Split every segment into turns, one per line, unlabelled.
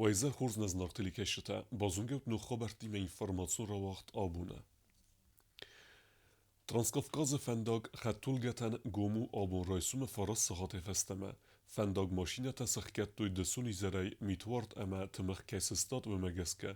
Уӕ хорз нӕ зынаргъ телекӕсджытӕ, базонгӕ ут ног хабӕрттимӕ информацион рауагъд абоны. Транскавказы фӕндаг хӕдтулгӕтӕн гом у абон райсомы фараст сахатӕй фӕстӕмӕ. Фӕндаг машинӕтӕ сӕхгӕдтой дысон изӕрӕй митуард ӕмӕ тымыгъ кӕй сыстад, уымӕ гӕсгӕ.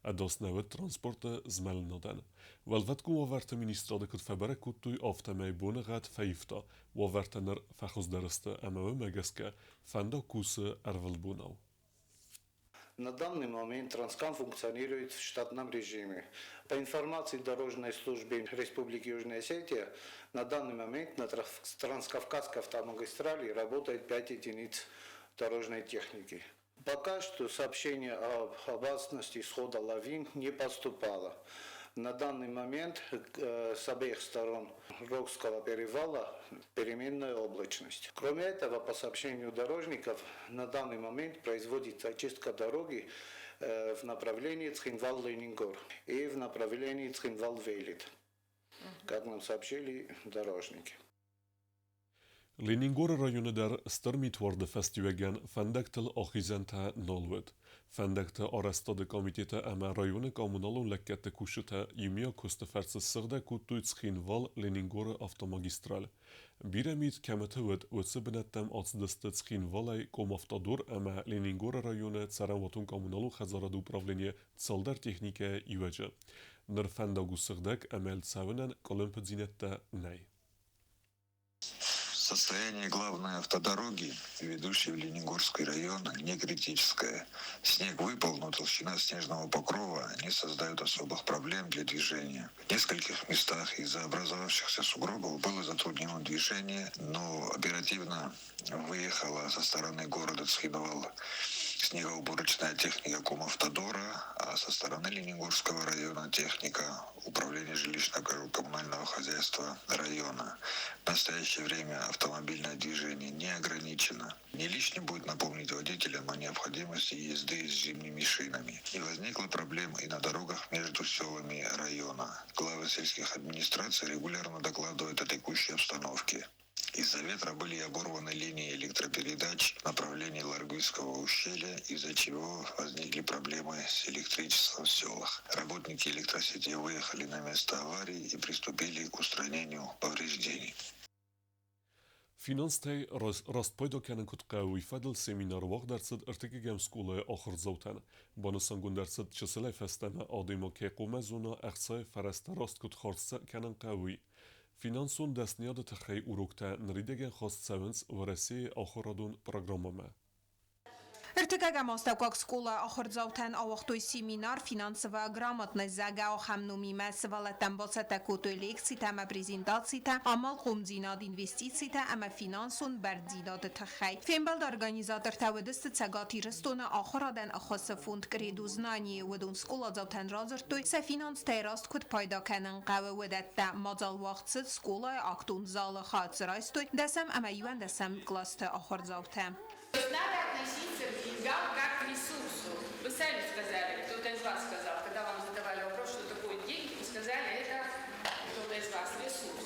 Ӕдас нӕ уыд транспорты змӕлынадӕн. Уӕлвӕткон уавӕрты министрады куыд фӕбӕрӕг кодтой, афтӕмӕй боныгъӕд фӕивта. Уавӕртӕ ныр фӕхуыздӕр сты ӕмӕ уымӕ гӕсгӕ фӕндаг кусы ӕрвылбонау.
На данный момент Транскам функционирует в штатном режиме. По информации Дорожной службы Республики Южная Осетия, на данный момент на Транскавказской автомагистрали работает 5 единиц дорожной техники. Пока что сообщение об опасности исхода лавин не поступало. На данный момент с обеих сторон Рокского перевала переменная облачность. Кроме этого, по сообщению дорожников, на данный момент производится очистка дороги в направлении Цхинвал-Ленингор и в направлении Цхинвал-Велит, как нам сообщили дорожники.
Ленингоры районы дӕр стыр митуарды фӕстиуӕгӕн фӕндӕгтыл ахизӕнтӕ нал уыд. Фӕндӕгты арӕзтады комитеты ӕмӕ районы коммуналон лӕггӕдты кусджытӕ иумиаг куысты фӕрцы ссыгъдӕг кодтой Цхинвал-Ленингоры автомагистраль. Бирӕ мит кӕмыты уыд, уыцы бынӕттӕм ацыдысты Цхинвалӕй Комавтодор ӕмӕ Ленингоры районы цӕрӕнуатон-коммуналон хӕдзарады управленийы цалдӕр техникӕйы иуӕджы. Ныр фӕндаг у сыгъдӕг ӕмӕ цӕуынӕн къуылымпыдзинӕдтӕ нӕй.
Состояние главной автодороги, ведущей в Ленингорский район, не критическое. Снег выпал, но толщина снежного покрова не создает особых проблем для движения. В нескольких местах из-за образовавшихся сугробов было затруднено движение, но оперативно выехала со стороны города Цхинвал снегоуборочная техника Комавтодора, а со стороны Ленингорского района техника Управления жилищно-коммунального хозяйства района. В настоящее время автомобильное движение не ограничено. Не лишним будет напомнить водителям о необходимости езды с зимними шинами. Не возникло проблем и на дорогах между селами района. Главы сельских администраций регулярно докладывают о текущей обстановке. Из-за ветра были оборваны линии электропередач в направлении Ларгуйского ущелья, из-за чего возникли проблемы с электричеством в селах. Работники электросети выехали на место аварии и приступили к устранению повреждений.
Финанстӕй раст пайда кӕнын куыд хъӕуы, уый фӕдыл семинар уагъд ӕрцыд ӕртыккӕгӕм скъолайы ахуырдзаутӕн. Банысангонд ӕрцыд, чысылӕй фӕстӕмӕ адӕймаг кӕй хъуамӕ зона ӕхцайы фӕрӕзтӕ раст куыд хардз кӕнын хъӕуы, уый. Финансон дӕсныйады тыххӕй уроктӕ ныридӕгӕн хаст цӕуынц Уӕрӕсейы ахуырадон программӕмӕ.
Ӕртыккӕгӕм астӕуккаг скъолайы ахуырдзаутӕн ауагътой семинар «Финансовая грамотность», зӕгъгӕ, ахӕм номимӕ сывӕллӕттӕн бацӕттӕ кодтой лекцитӕ ӕмӕ презентацитӕ амалхъомдзинад, инвестицитӕ ӕмӕ финансон бӕрндзинады тыххӕй. Фембӕлды организатортӕ уыдысты Цӕгат Ирыстоны ахуырадӕн ӕххуысы фонд «Кредо знание». Уыдон скъоладзаутӕн радзырдтой, сӕ финанстӕй раст куыд пайда кӕнын хъӕуы, уыдӕттӕ. Мадзал уагъд цыд скъолайы актон залы. Хатт дзы райстой дӕсӕм ӕмӕ иуӕндӕсӕм кълӕсты ахуырдзаутӕ.
То есть надо относиться к деньгам как к ресурсу. Вы сами сказали, кто-то из вас сказал, когда вам задавали вопрос, что такое деньги, вы сказали, это кто-то из вас ресурс.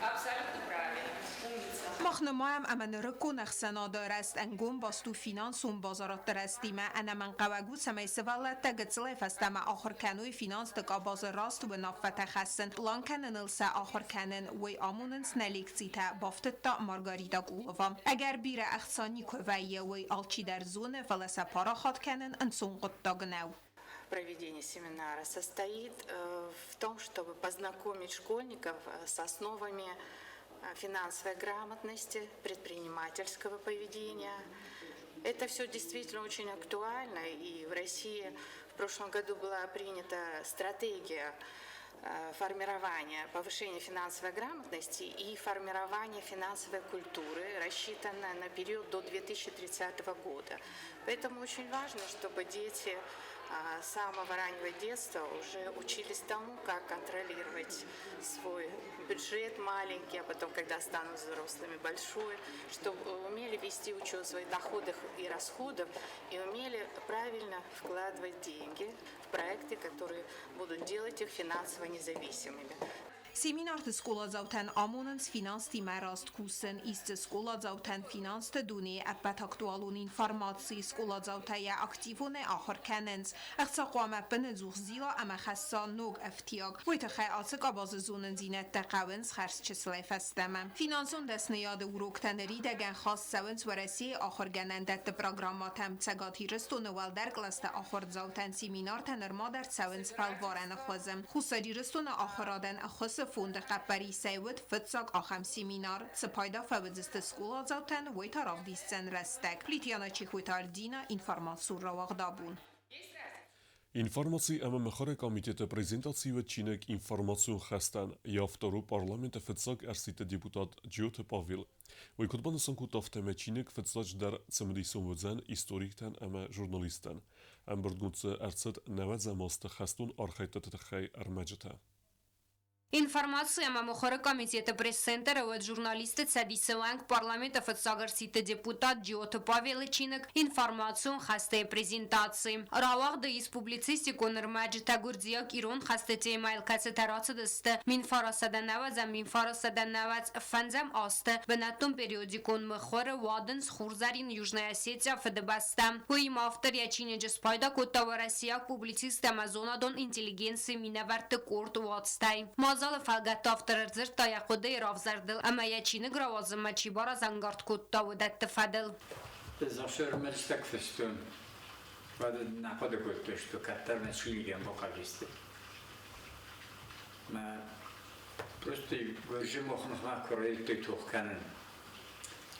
Абсолютно правильно. Умница.
Мах нымайӕм ӕмӕ нырыккон ӕхсӕнады рӕзт ӕнгом баст у финансон базарадты рӕзтимӕ. Ӕнӕмӕнгхъӕуӕг у, цӕмӕй сывӕллӕттӕ гыццылӕй фӕстӕмӕ ахуыр кӕной финансты къабазы раст уынаффӕтӕ хӕссын, пълан кӕныныл сӕ ахуыр кӕнын, уый амонынц нӕ лекцитӕ, бафтыдта Маргарита Къулова. Ӕгӕр бирӕ ӕхца никуы вӕййы, уый алчидӕр зоны, фӕлӕ сӕ парахат кӕнын ӕнцон хъуыддаг нӕу.
Проведение семинара состоит в том, чтобы познакомить школьников с основами финансовой грамотности, предпринимательского поведения. Это все действительно очень актуально, и в России в прошлом году была принята стратегия формирования, повышения финансовой грамотности и формирования финансовой культуры, рассчитанная на период до 2030 года. Поэтому очень важно, чтобы дети с самого раннего детства уже учились тому, как контролировать свой бюджет маленький, а потом, когда станут взрослыми, большой, чтобы умели вести учет своих доходов и расходов и умели правильно вкладывать деньги в проекты, которые будут делать их финансово независимыми.
Семинарты скъоладзаутӕн амонынц финанстимӕ раст кусын, ист скъоладзаутӕн финансты дунейы ӕппӕт актуалон информаци, скъоладзаутӕ йӕ активонӕй ахуыр кӕнынц. Ӕхца хъуамӕ ӕппынӕдзух зила ӕмӕ хӕсса ног ӕфтиаг. Уый тыххӕй ацы къабазы зонындзинӕдтӕ хъӕуынц хӕрз чысылӕй фӕстӕмӕ. Финансон дӕсныйады уроктӕ ныридӕгӕн хаст цӕуынц Уӕрӕсейы ахуыргӕнӕндӕтты программӕтӕм. Цӕгат Ирыстоны уӕлдӕр кълӕсты ахуырдзаутӕн семинартӕ нырма дӕр цӕуынц фӕлварӕны хуызы. Хуссар Ирыстоны ахуырадӕн ӕххуысы фонды хъӕппӕрисӕй уыд фыццаг ахӕм семинар. Цы пайда фӕуыдзысты скъоладзаутӕн, уый та равдисдзӕн рӕстӕг. Плитьяна Чехойты Альдина, информацион рауагъдабон.
Информаци ӕмӕ мыхуыры комитеты презентацийы уыд чиныг «Информацион хӕстӕн», йӕ автор у парламенты фыццаг ӕрсидты депутат Джиоты Павел. Уый куыд банысан кодта, афтӕмӕй чиныг фыццаджыдӕр цымыдисон уыдзӕн историктӕн ӕмӕ журналисттӕн. Ӕмбырдгонд дзы ӕрцыд нӕуӕдзӕм азты хӕстон архӕйдтыты тыххӕй ӕрмӕджытӕ.
Информаци ӕмӕ мыхуыры комитеты пресс-центры уӕд журналистты цӕдисы уӕнг парламенты фыццаг ӕрсидты депутат Джиоты Павелы чиныг «Информацион хӕстӕй презентаци». Рауагъды ис публицистикон ӕрмӕджытӕ гуырдзиаг-ирон хӕсты темӕйыл, кӕцытӕ рацыдысты 1990 1995 азты бынӕттон периодикон мыхуыры уадындз «Хурзӕрин Южная Осетия Фыдыбӕстӕ». Уыимӕ автор йӕ чиныджы спайда кодта уӕрӕсейаг публицист ӕмӕ зонадон интеллигенцийы минӕвӕртты къорд уацтӕй. Мадзалы фӕлгӕтты автор ӕрдзырдта йӕ хъуыдыйы равзӕрдыл ӕмӕ йӕ чиныг рауадзынмӕ чи баразӕнгард кодта, уыдӕтты фӕдыл.
Ӕз фыстон, уӕд нӕ хъуыды кодтой, что кӕддӕр мӕ чиныгӕн бахъависты. Мӕ просто гуырджы мохныхмӕ куы райдыдтой тох кӕнын,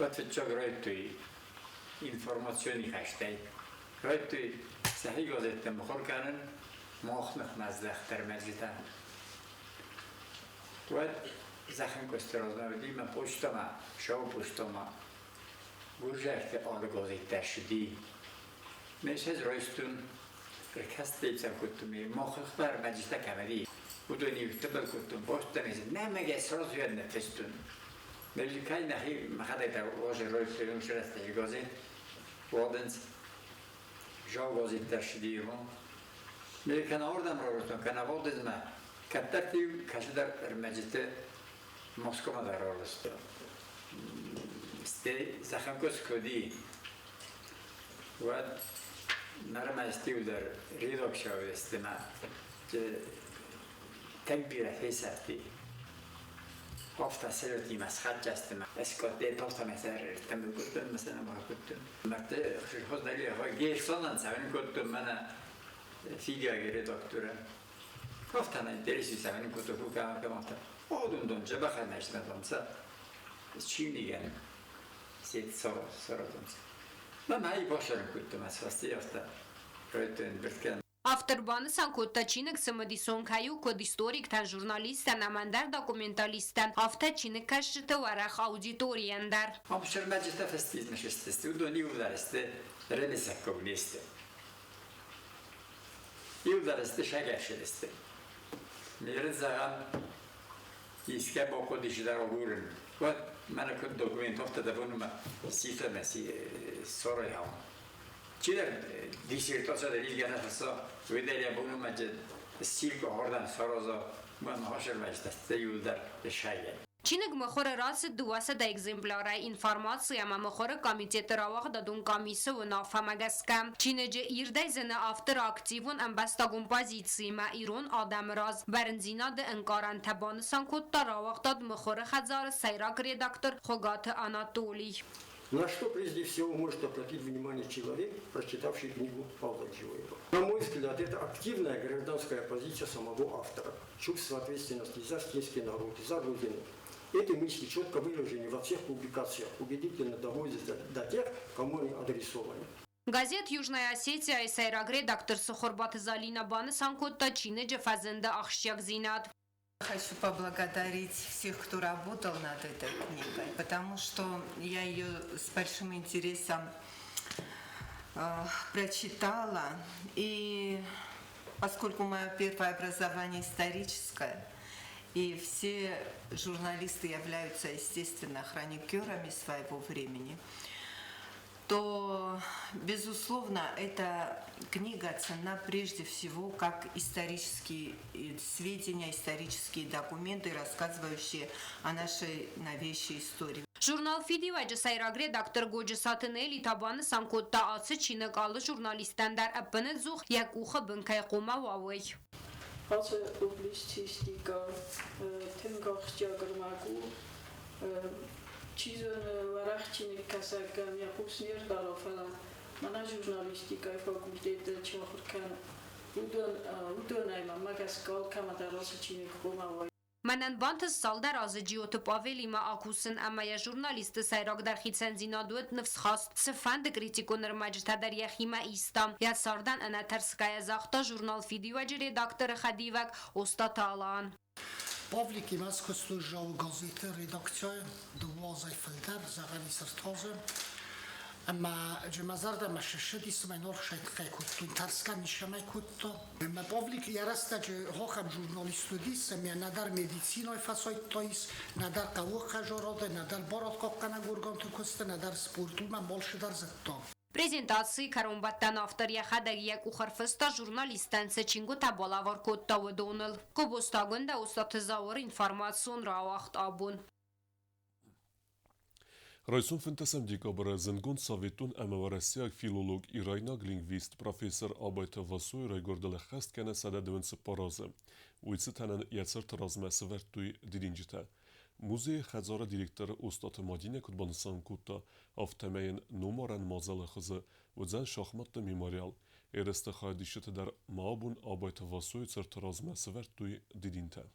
уӕд фыццаг райдыдтой информацион ныхӕстӕй. Райдыдтой сӕхи газеттӕ мыхуыр кӕнын, мах ныхмӕ здӕхт ӕрмӕджытӕ. Уӕд зӕххӕнкъуысты размӕ уыди мӕ почтамӕ, сау почтамӕ гуырдзиӕгты алы газеттӕ ссыди. Ме ссӕдз райстон, ӕркастӕй кодтон, мах ныхмӕ ӕрмӕджытӕ кӕм уыди, уыдон-иу тыбыл кодтон, почтамӕ нӕмыгӕй сразу ныффыстон. Меликай нӕхи мӕхӕдӕг дӕр уазӕг райстон рӕстӕджы газет уадындз жау газеттӕ ссыди ирон. Ме кӕнӕ ардӕм рарвыстон, кӕнӕ уадындзмӕ. Кӕддӕрты-иу кӕцыдӕр ӕрмӕджыты Москвамӕ дӕр рарвыстон. Стӕй зӕххӕнкъуыст куы уыди, уӕд нӕрмӕст-иу дӕр редакцияйы мӕ тынг бирӕ фесӕфти. Афтӕ схӕццӕ Эскотте مثلا كنت Герсонан кодтон мӕнӕ фидиаги редакторӕн. Афтӕ интереси кодтой кукамата. Одундон джабаханӕстӕнцӕ чиниген сет сородонца. Мӕ мӕй башарын кодтон асфасти афтӕ райдтон бирткен.
Автор банысан кодта, чиныг цымыдисон кӕй у куыд историктӕн, журналисттӕн ӕмӕ ӕндӕр документалисттӕн, афтӕ чиныгкӕсджыты уӕрӕх аудиторийӕн дӕр.
Амшермӕджытӕ фӕстизмӕ уыдон иуылдӕр сты ремесӕг коммунисты. Иуылдӕр сты сагӕсыдысты. Мерын зӕгъӕм, искӕ бахъуыдис дӕр агурын. Уӕд мӕнӕ куыд документ афтӕ дӕ бонмӕ сифӕмӕ сорой хаун. Чидӕр диссертация дӕр илгӕнӕ фӕсса, уыдӕр бонмӕ силко хордан сорозо, мӕн хошермӕджытӕ иуылдӕр шайӕ.
Чиныг мыхуыры рацыд 200 экземплярӕй информаци ӕмӕ мыхуыры комитеты рауагъдадон къамисы уынаффӕмӕ гӕсгӕ. Чиныджы ирдӕй зыны авторы активон ӕмбӕстагон позициимӕ ирон адӕмы раз бӕрндзинады ӕнкъарӕнтӕ, банысан кодта рауагъдад «Мыхуыры хӕдзары» сӕйраг редактор Хуыгаты Анатолий.
На что прежде всего может обратить внимание человек, прочитавший книгу Павла Джиоева? На мой взгляд, это активная гражданская позиция самого автора, чувство ответственности за осетинский народ, за Родину. Эти мысли четко выражены во всех публикациях, убедительно доводятся до тех, кому они адресованы.
Газет «Южная Осетия» сӕйраг редактор Сыхуырбаты Залина банысан кодта чиныджы фӕзынды ахсджиагдзинад.
Хочу поблагодарить всех, кто работал над этой книгой, потому что я ее с большим интересом прочитала. И поскольку мое первое образование историческое, и все журналисты являются, естественно, хроникерами своего времени, то, безусловно, эта книга ценна прежде всего как исторические сведения, исторические документы, рассказывающие о нашей новейшей истории.
Журнал Фидиуӕджы сӕйраг редактор Годжысаты Нелли та банысан кодта, ацы чиныг алы журналистӕн дӕр ӕппынӕдзух йӕ къухы бын кӕй хъуамӕ уа, уый.
Ацы публицистикӕ тынг ахсджиаг ӕрмӕг у. Чи зоны, уӕрӕх чиныгкӕсӕгӕн йӕ хъус не рдара, фӕлӕ мӕнӕ журналистикӕйы факультеты чи ахуыр кӕны, уыдон, уыдонӕй мӕнмӕ гӕсгӕ алкӕмӕ дӕр ацы чиныг хъуамӕ уа.
Мӕнӕн бантыст цалдӕр азы Джиоты Павелимӕ акусын ӕмӕ йӕ журналисты сӕйрагдӕр хицӕндзинад уыд ныфсхаст, цыфӕнды критикон ӕрмӕджытӕ дӕр йӕхимӕ иста. Йӕ цардӕн ӕнӕтӕрсгӕйӕ загъта журнал «Фидиуӕджы» редакторы хӕдивӕг Остъаты Алан.
Павликимӕ скуыстой Дзауы газеты редакцийы дыууӕ азӕй фылдӕр, зӕгъӕн ис ӕртӕ Ӕмӕ мӕ зӕрдӕмӕ ссыди, цымӕ норхсӕй тыххӕй кодтон, тӕрсгӕ ницӕмӕй кодта. Ӕмӕ Павлик йӕ рӕстӕджы ахӕм журналист уыдис, ӕмӕ нӕдӕр медициной фӕсайдтаис, нӕдӕр хъӕуы нӕдӕр барадхъахъхъӕнӕг органты куысты, нӕдӕр спортыл мӕ дӕр зыдта.
Презентацийы кӕронбӕттӕн автор йӕхӕдӕг йӕ къух ӕрфыста, журналисттӕн цы чингуытӕ балӕвар кодта, уыдоныл. Гобозты Агуындӕ, Остъаты Зауыр, информацион рауагъд «Абон».
Райсом 15 декабры зындгонд советон ӕмӕ уӕрӕсейаг филолог, ирайнаг лингвист, профессор Абайты Васойы райгуырдыл ӕххӕст кӕны 124 азы. Уый цытӕн йӕ цырты размӕ сӕвӕрдтой дидинджытӕ. Музейы хӕдзары директор Остъаты Мадинӕ куыд банысан кодта, афтӕмӕй йын номарӕн мадзалы хуызы уыдзӕн шахматты мемориал. Ерысты хайадисджытӕ дӕр ма абон Абайты Васойы цырты размӕ сӕвӕрдтой дидинтӕ.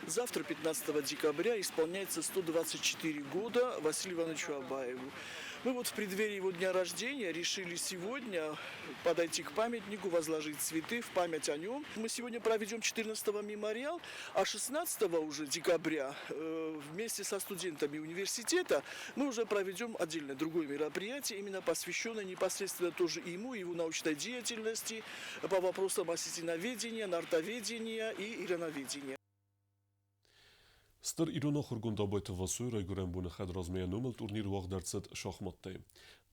Завтра, 15 декабря, исполняется 124 года Василию Ивановичу Абаеву. Мы вот в преддверии его дня рождения решили сегодня подойти к памятнику, возложить цветы в память о нем. Мы сегодня проведем 14-го мемориал, а 16 уже декабря вместе со студентами университета мы уже проведем отдельное другое мероприятие, именно посвященное непосредственно тоже ему, его научной деятельности по вопросам осетиноведения, нартоведения и ирановедения.
Стыр ирон ахуыргонд Абайты Васойы райгуырӕн боны хӕдразмӕ йӕ номыл турнир уагъд ӕрцыд шахматтӕй.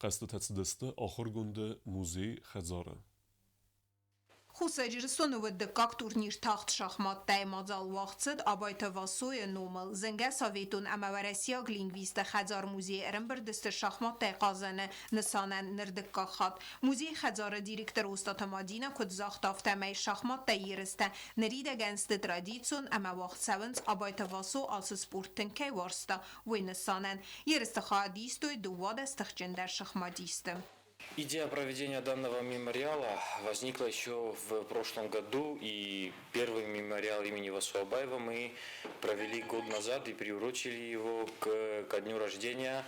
Хъӕзтытӕ цыдысты ахуыргонды музей-хӕдзары.
Хуссар Ирыстоны уыд дыккаг турнир тагъд шахматтӕй. Мадзал уагъд цыд Абайты Васойы номыл. Зынгӕ советон ӕмӕ уӕрӕсейаг лингвисты хӕдзар-музейы ӕрӕмбырд сты шахматтӕй хъазыны нысанӕн ныр дыккаг хатт. Музей-хӕдзары директор Остъаты Мадинӕ куыд загъта, афтӕмӕй шахматтӕй ерыстӕ ныридӕгӕн сты традицион ӕмӕ уагъд цӕуынц, Абайты Васо ацы спорт тынг кӕй уарзта, уый нысанӕн. Ерысты хайад истой 12 тыхджындӕр шахматисты.
Идея проведения данного мемориала возникла еще в прошлом году, и первый мемориал имени Васо Абаева мы провели год назад и приурочили его ко дню рождения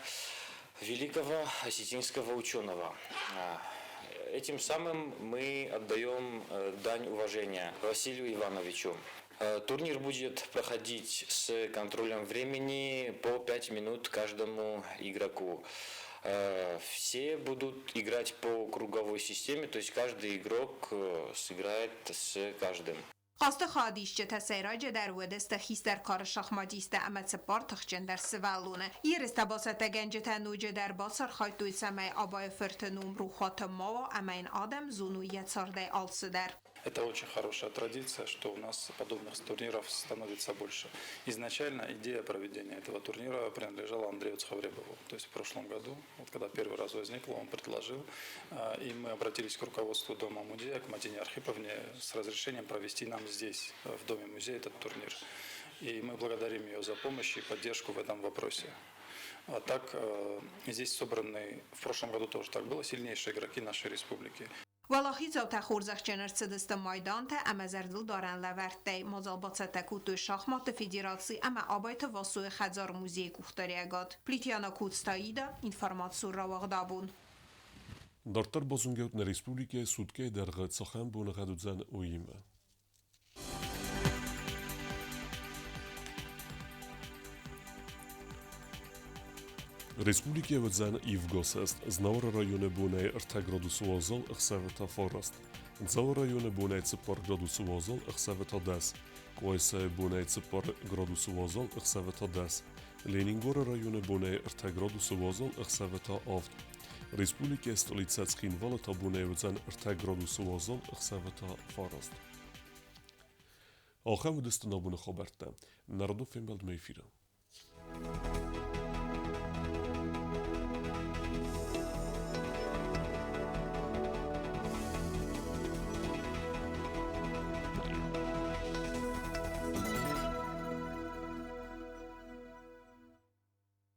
великого осетинского ученого. Этим самым мы отдаем дань уважения Василию Ивановичу. Турнир будет проходить с контролем времени по 5 минут каждому игроку. Все будут играть по круговой системе, то есть каждый игрок сыграет с каждым.
Хъазты хайадисджытӕ сӕйраджыдӕр уыдысты хистӕр кары шахматисттӕ ӕмӕ цыппар тыхджындӕр сывӕллоны. Ерыстӕ бацӕттӕгӕнджытӕ ноджыдӕр бацархайдтой, цӕмӕй Абайы фырты ном рохуаты ма уа ӕмӕ йын адӕм зоной йӕ цардӕй алцыдӕр.
Это очень хорошая традиция, что у нас подобных турниров становится больше. Изначально идея проведения этого турнира принадлежала Андрею Цховребову. То есть в прошлом году, вот когда первый раз возникло, он предложил, и мы обратились к руководству Дома музея, к Мадине Архиповне, с разрешением провести нам здесь, в Доме музея, этот турнир. И мы благодарим ее за помощь и поддержку в этом вопросе. А так, здесь собраны, в прошлом году тоже так было, сильнейшие игроки нашей республики.
Уӕлахиздзаутӕ хорзӕхджын ӕрцыдысты майдантӕ ӕмӕ зӕрдылдарӕн лӕвӕрттӕй. Мадзал бацӕттӕ кодтой шахматты федераци ӕмӕ Абайты Васойы хӕдзар-музейы къухдариуӕгад. Плиты Яна, Коцты Аида, информацион рауагъд «Абон».
Дарддӕр базонгӕут, нӕ республикӕйы суткӕйы дӕргъы цахӕм боныгъӕд уыдзӕн, уыимӕ. Республикӕйы уыдзӕн ивгӕсӕст. Знауыры районы бонӕй 3 градусы уазал, ӕхсӕвы та 9. Дзауы районы бонӕй 4 градусы уазал, ӕхсӕвы та 10. Къуайсайы бонӕй 4 градусы уазал, ӕхсӕвы та 10. Ленингоры районы бонӕй 3 градусы уазал, ӕхсӕвы та 7. Республикӕйы столицӕ Цхинвалы та бонӕй уыдзӕн 3 градусы уазал, ӕхсӕвы та 9. Ахӕм уыдысты нӕ абоны хабӕрттӕ. Нӕ радон фембӕлдмӕ эфиры.